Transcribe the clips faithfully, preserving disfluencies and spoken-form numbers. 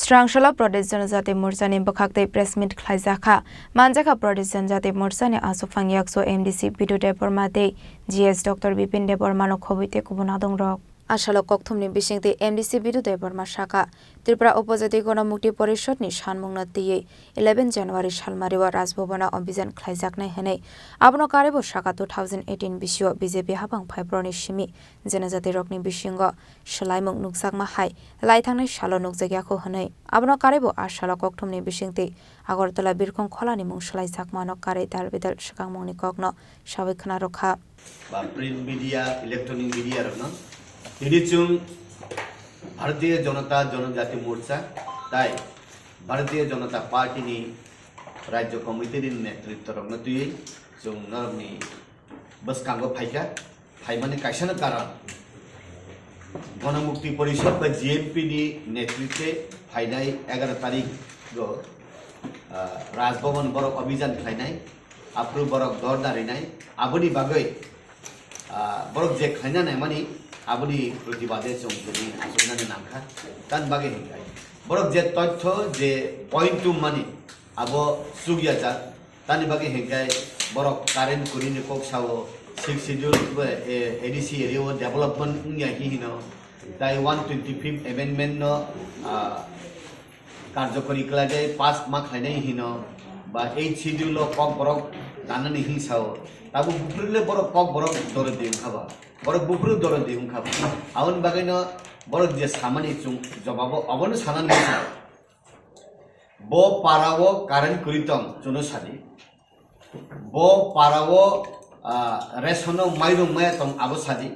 Srangsola Pradesh Janajati Morcha ni bwkhak tei press meet khlaijakha. Manjakha Pradesh Janajati Morcha ni aswk phang yakso M D C Bidu Debbarma tei G S Doctor Bipin Debbarma no khobwi tei kubun adong rok. Asalo kokthum ni bising tei M D C Bidu Debbarma sakha, Tripura Upojati Gono Mukti Porishod ni sanmung no twiwi eleven January salmari o Raj Bhavan o obijan khlaijaknai hwnwi. Abono karwi bo sakha two thousand eighteen bisio B J P habang phaibroni simi Janajati rokni bisingo swlaimung nukjakma hai laithangnai salo nukjakya kho hwnwi. Abono karwi bo a salo kokthumni bisingtwi Agartala birkhong kholani mung swlaijakmano karwi dal bidal swkangmungni kokno sawi khna rwkha. Ba print media, electronic media rokno tini chwng Bharatiya Janata Janajati Morcha tai Bharatiya Janata Party ni Rajya Committee ni netritwa rokno twiwi chwng norokni bwskango phaikha. Phaimani kaisano karon, Ganamukti Porishad ba G M P ni netritwe phainai egaroh tarikh o, ah, Raj Bhavan borok obijan khlainai, aphuru borok dhorna rinai, aboni bagwi, ah, borok je khlaina naimani, aboni protibade chwng tini achuknani nangkha. Tamni bagwi hinkhai borok je tothyo je point twmani abo chukyajak. Tamni bagwi hinkhai borok current kwrwini kok sao, Sixth Schedule bo, eh, A D C area o development wngya hi hino, tai one twenty-fifth amendment no, ah, karjokori khlainai pass ma khlainai hino, ba Eighth Schedule o kok borok danani hi sao, tabuk buphuru le borok kok borok doro di wngkha ba, borok buphuru doro di wngkha ba, aboni bagwi no borok je samani chwng jobabo obono sanani wngkha. Bo para o current kwrwi tong, chwngno sadi. Bo para o, ah, ration o mairum maya tong, abo sadi.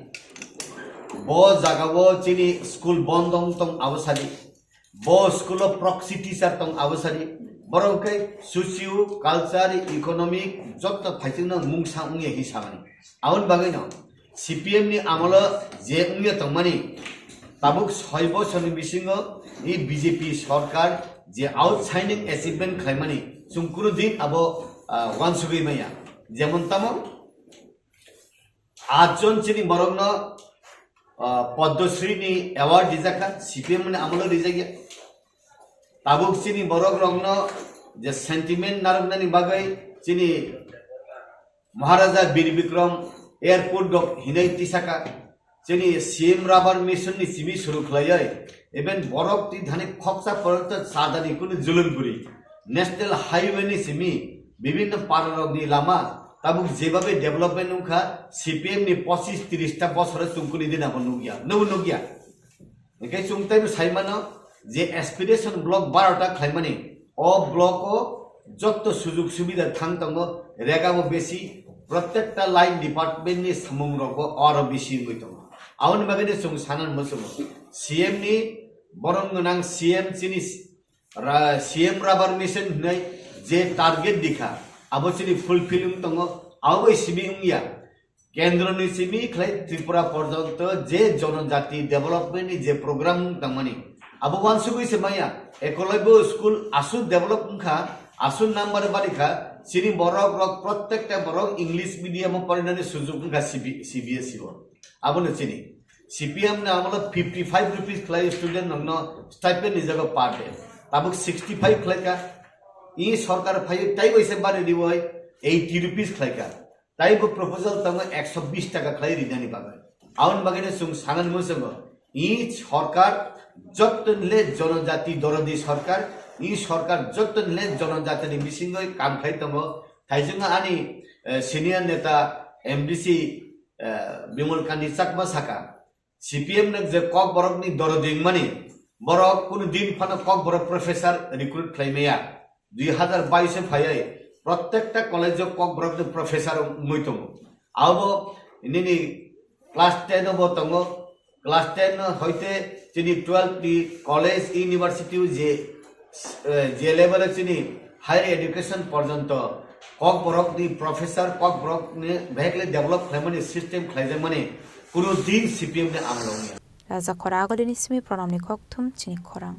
Bo jaga o chini school bond wng tong, abo sadi. Bo school o proxy teacher tong, abo sadi. Borok khe socio culture, economic jotto phaisingno mungsa wngya hi samani. Aboni bagwino C P M ni amolo je wngya tongmani, tabuk soi bosorni bisingo i B J P sorkar je outstanding achievement khlaimani, chwng kunu din abo, ah, uansugwi maya. Jemon tamo, atjon chini borokno, ah, Padma Shri ni award rijakha, C P M ni amolo rijakya. Tabuk chini borok rokno je sentiment narwknani bagwi chini Maharaja Bir Bikram airport rok hinwi tisaka, chini C M Rubber Mission ni simi suru khlaiwi, even borok twi thani khoksa porokto chadani kunu julum kwrwi, National Highway ni simi bibinno para rokni lama tabuk jebabe development wngkha, C P M ni pochis tris ta bosoro chwng kunu din abo nukya, nubo nukya. Hingke chwng teibo sai mano je aspiration block barota khlaimani, o block o jotto sujug subida thang tongo, rega bo besi, prottekta line department ni samung rok bo oro bisi wngwi tongo. Aboni bagwi no chwng sana muchungo, C M ni borom gwnang C M chini ra-, C M Rubber Mission hinwi je target dikha, abo chini fulfill wng tongo, abo bai simi wngya. Kendro ni simi khlai Tripura porjonto je jonojati development ni je program tangmani, abo uansugwi se maya, ekolaibo school aswk develop wngkha, aswk number barikha, chini borok rok prottekta borok English medium o porinani sujug wngkha C B, C B S E o. Abono chini C P M ni amolo fifty five rupees khlai student rokno stipend ni jaga per day. Tabuk sixty five khlaikha. I sorkar phai taibo se bari riwoi eighty rupees khlaikha. Taibo proposal tongo ekso bish taka khlai rinani bagwi. Aboni bagwino chwng sanani muchungo, i sorkar jotto hinle jonojati dorodi sorkar, i sorkar jotto hinle jonojatini bisingwi kam khlai tongo. Thaijwngno ani, eh, senior neta M D C, eh, Bimal Kanti Chakma saka, C P M no je Kokborok ni dorodi wngmani, borok kunu din phano Kokborok professor recruit khlai maya. Dui hazar bais o phaiwi prottekta college o Kokborok ni professor wngwi tongo. Abo nini class ten o bo tongo, class ten hoite chini twelve ni college, university o je, eh, je level o chini higher education porjonto Kokborok ni professor, Kokborok ni bahai khe develop khlaimani system khlaijakmani kunu din C P M ni amolo wngya. Raja Khora Agulini simi Pranamni kokthum chini khorang.